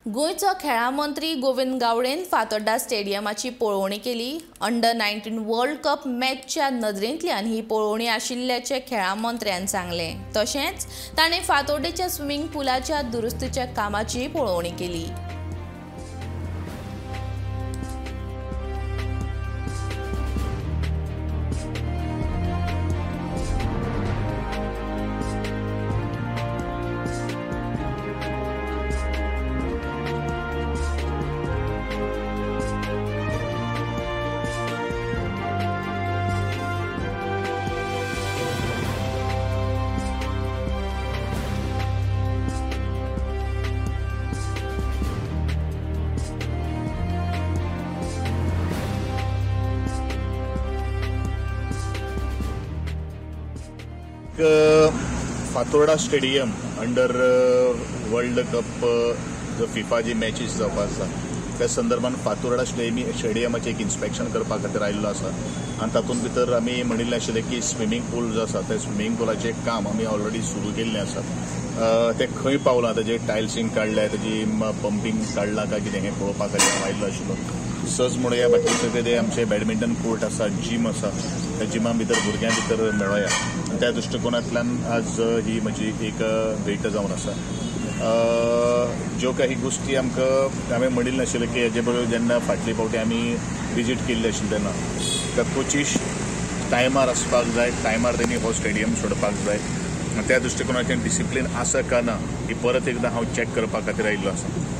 गोंयचो खेळां मंत्री गोविंद गावडेन फातोड्डा स्टेडियमाची पळोवणी केली. अंडर 19 वर्ल्ड कप मॅचच्या नदरेंतल्यान ही पळोवणी आशिल्ल्याचें खेळां मंत्र्यान सांगलें. तशेंच ताणें फातोड्डेच्या स्विमींग पुलाच्या दुरुस्तीच्या कामाची पळोवणी केली. Fatorda stadium under world cup जो फिफा जी मॅचीस जावपा आसा त्या संदर्भात फातोर्डा स्टेडियमाचें एक इन्स्पेक्शन करपा खातीर आयिल्लो आसा आनी तातूंत भितर आमी म्हणिल्लें आशिल्लें की स्विमींग पूल जो आसा त्या स्विमींग पुलाचें काम आमी ऑलरेडी सुरू केल्लें आसा. तें खंय पावलां, ताजें टायल्सींग काडल्या, ताजी पंपींग काडलां काय कितें हें पळोवपा खातीर हांव आयिल्लो आशिल्लो. सहज म्हणया बाकी सगळे ते आमचे बॅडमिंटन कोर्ट आसा, जीम आसा, त्या जिमा भितर भुरग्यां भितर मेळोया. त्या दृश्टिकोनांतल्यान आज ही म्हजी एक भेट जावन आसा. ज्यो काही गोश्टी आमकां हांवें म्हणिल्लें नाशिल्लें की हेजे बरोबर जेन्ना फाटले फावटी आमी विजीट केल्ली आशिल्ली तेन्ना तर कोचीस टायमार आसपाक जाय, टायमार तेणी हो स्टेडियम सोडपाक जाय. त्या दृश्टिकोनाचें डिसिप्लीन आसा काय ना ही परत एकदां हांव चॅक करपा खातीर आयिल्लो आसा.